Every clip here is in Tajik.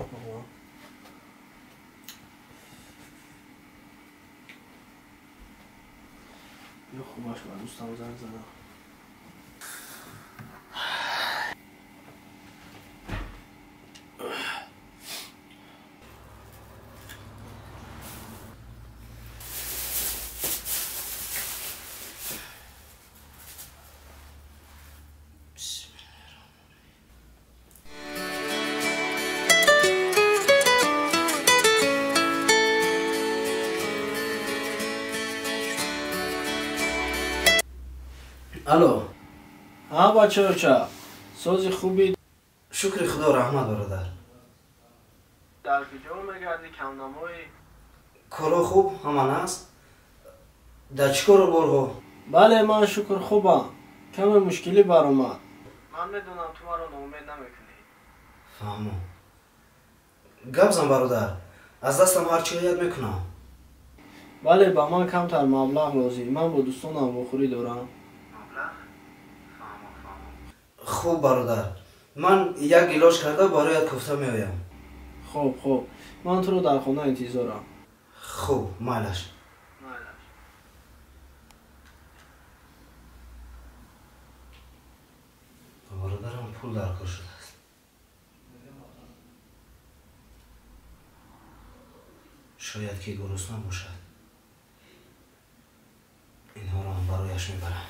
Ё хубаш ба дӯстам занг задам. Алло. Ҳа бачаоча, сози хуби? Шукри худо, раҳмат бародар. Дар куҷо мегардӣ, камнамоӣ? Корҳо хуб, ҳама наст. Дар чӣ кору борҳо? Бале, ман шукр хубам. Каме мушкилӣ баромад. Ман медонам ту маро ноумед намекунӣ. Фаҳмо. Гап зан бародар, аз дастам ҳар чӣ ояд мекунам. Бале, ба ман камтар маблағ лозим. Ман бо дӯстонам вохӯрӣ дорам. Хуб бародар, ман як илоҷ карда бароят кофта меоям. Хуб, хуб, ман туро дар хона интизорам. Хуб, майлаш. Ба бародарам пул даркор шудааст. Шояд ки гурусна бошад. Инҳоро ҳам барояш мебарам.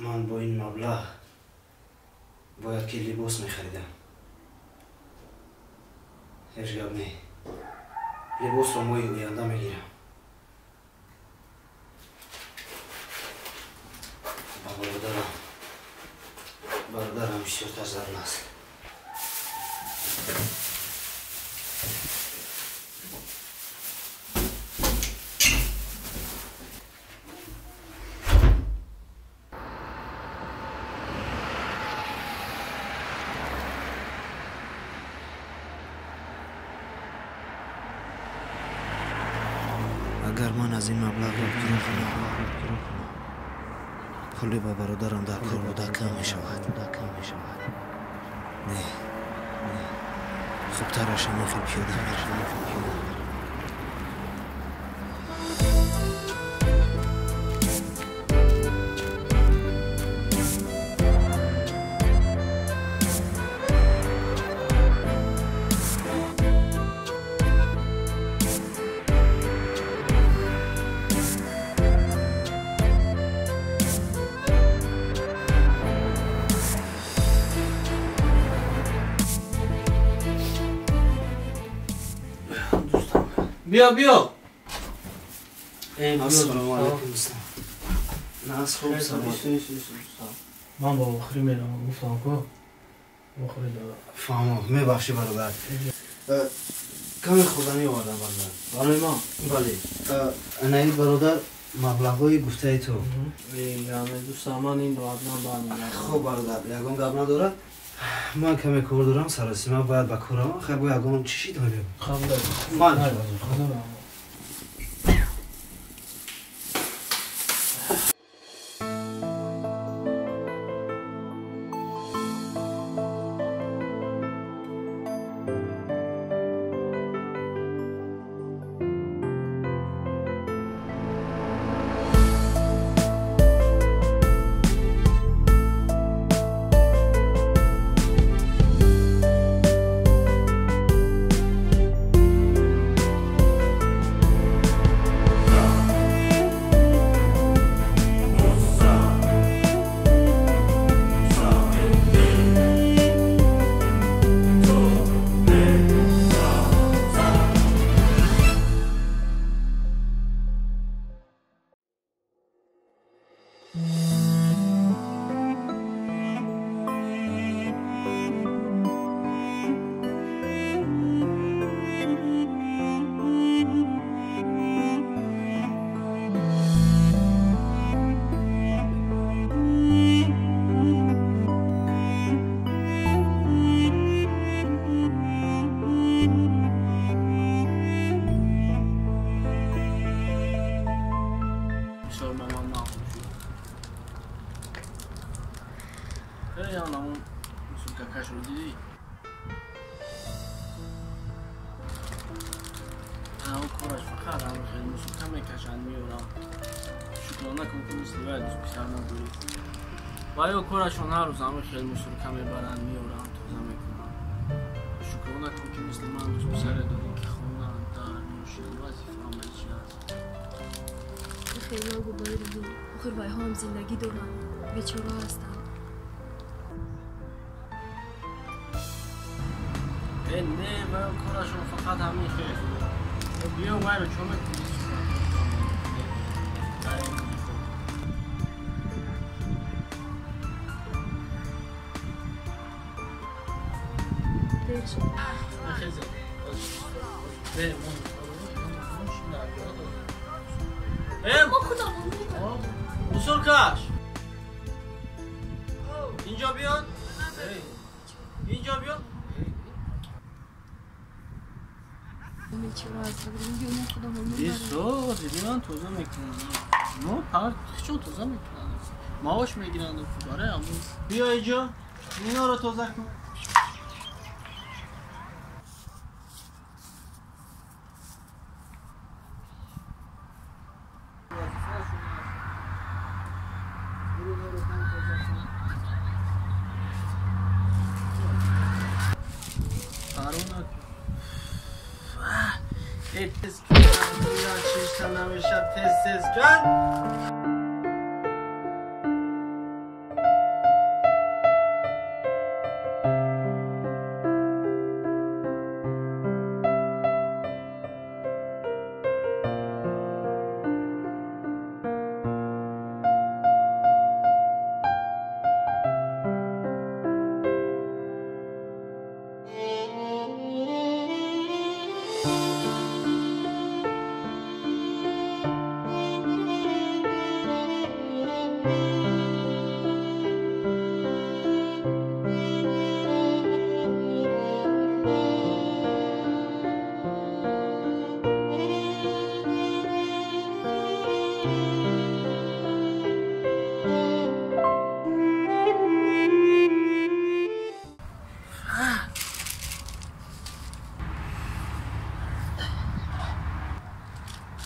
Ман бо ин маблағ бояд ки либос мехаридам. Ҳеҷ гап не, либосро моҳи оянда мегирам. Ба бародарам бисёртар зарур аст. Агар ман аз ин маблағро киро кунам, пули ба бародарам дар кор буда кам мешавад. Не, хубтараш ҳамин хел пиёда меравам. Биё, биё. Ассалому алайкум дӯстам. Нас хуб, салом. Ман ба вохӯрӣ меравам, гуфтам ку вохӯрӣ дорам. Фаҳмо, мебахшӣ бародар. Каме хӯрданӣ овардам бародар. Барои ман? Бале. Анаи бародар, маблағҳои гуфтаи ту. Дӯстам, ман инро ҳатман бармегардам. Хуб бародар, ягон гап надорад. Ман каме кор дорам, саросима бояд ба кор равам. Хай бо ягон чӣ шид мебиём. Ман Эй, анамун мусуркакашро дидӣ? Ан кораш фақат ҳамин хел мусурка мекашанд, меорам. Шукрона кун, ки мисли вай дӯст писар надорӣ. Ва ё корашон ҳар рӯз ҳамин хел мусурка мебаранд, меоранд, тоза мекунанд. Шукрона кун, ки мисли ман дӯст писаре дорӣ, ки хона, дар, мошин, вазифа, ҳама чи ҳаст. Хеле губайридӣ. Охир вайҳо ҳам зиндагӣ доранд, бечора ҳастанд. Э, не, вай корашон фақат ҳамин хел. Биё, вайро чо мекунӣ? Дер шуд. Хеза. Э, Мо худамон мебарем. Мусуркаш! Инҷо биё. Инҷо биё. Бечора ҳастанд. Биё, мо худамон мебарем. Бисо, диди ман тоза мекунам. Мо ҳар чон тоза мекунанд. Маош мегиранд барои ҳамун. Биё инҷо, иноро тоза кун.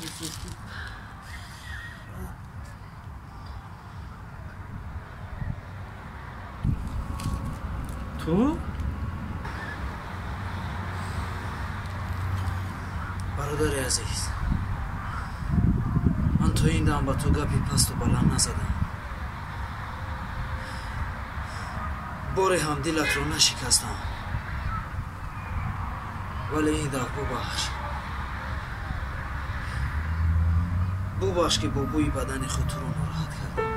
Tez tez tez кун. Ту? Бародари азиз, ман то ин дам ба ту гапи пасту баланд назадам. Боре ҳам дилатро нашикастам. Вале ин дафъ бубахш. Бубахш, ки бо бӯи бадани худ туро нороҳат кардам.